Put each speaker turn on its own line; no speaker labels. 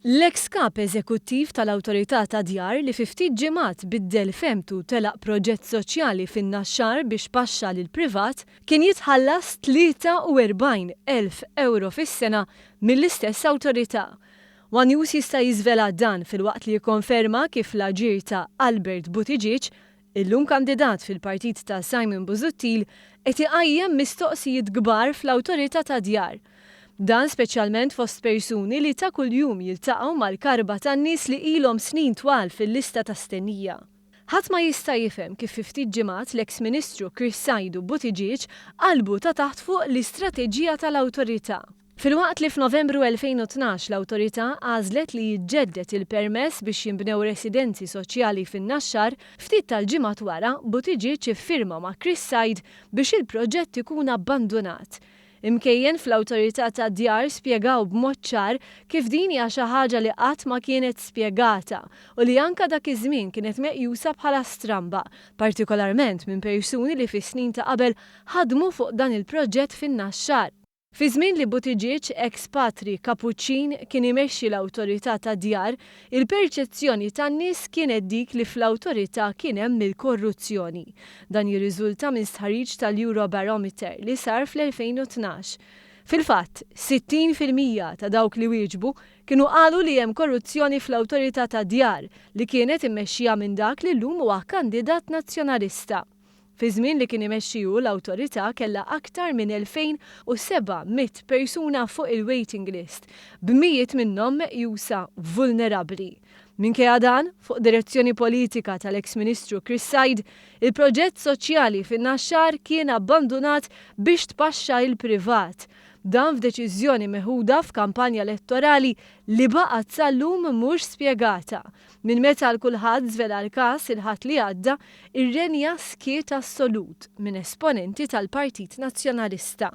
L-eks Kap Eżekuttiv tal-Awtorità tad-Djar li fi ftit ġimgħat biddel fehmtu u telaq proġett soċjali fin-Naxxar biex paxxa lill-privat, kien jitħallas 43,000 ewro fis-sena mill-istess awtorità. One News jista' jiżvela dan filwaqt li jikkonferma kif l-aġir ta' Albert Buttigieg, illum kandidat fil-partit ta' Simon Busuttil, qed iqajjem mistoqsijiet kbar fl-Awtorità tad-Djar. Dan speċjalment fost persuni li ta' kuljum jiltaqgħu mal-karba tan-nies li ilhom snin twal fil-lista ta' stennija. Ħadd ma jista' jifhem kif fi ftit ġimgħat l-eks Ministru Chris Said u Buttigieg qalbu ta' taħt fuq l-istrateġija tal-Awtorità. Filwaqt li f'Novembru 2012 l-Awtorità għażlet li jiġġedded il-permess biex jinbnew residenzi soċjali fin-Naxxar, ftit tal-ġimgħat wara Buttigieg iffirma ma' Chris Said biex il-proġett ikun abbandunat. Imkejjen fl-Awtorità tad-Djar spjegaw b'mod ċar kif din hija xi ħaġa li qatt ma kienet spjegata u li anke dak iż-żmien kienet meqjusa bħala stramba, partikolarment minn persuni li fis-snin ta' qabel ħadmu fuq dan il-proġett fin-Naxxar. Fi żmien li Buttigieg, eks patri Kapuċċin, kien imexxi l-Awtorità tad-Djar, il-perċezzjoni tan-nies kienet dik li fl-Awtorità kien hemm il-korruzzjoni. Dan jirriżulta minn stħarriġ tal-Eurobarometer li sar fl-2012. Fil-fatt, 60% ta' dawk li wieġbu kienu qalu li hemm korruzzjoni fl-Awtorità tad-Djar li kienet immexxija minn dak li llum huwa kandidat Nazzjonalista. Fi żmien li kien imexxi hu l-awtorità kellha aktar minn 2,700 persuna fuq il-waiting list, b'mijiet minnhom meqjusa vulnerabbli. Minkejja dan, fuq direzzjoni politika tal-eks Ministru Chris Said, il-proġett soċjali fin-Naxxar kien abbandunat biex tpaxxa il-privat. Dan f'deċiżjoni meħuda f'kampanja elettorali li baqgħet sal-lum mhux spjegata. Minn meta l-Kulħadd żvela l-każ il-Ħadd li għadda, irrenja skiet assolut minn esponenti tal-Partit Nazzjonalista.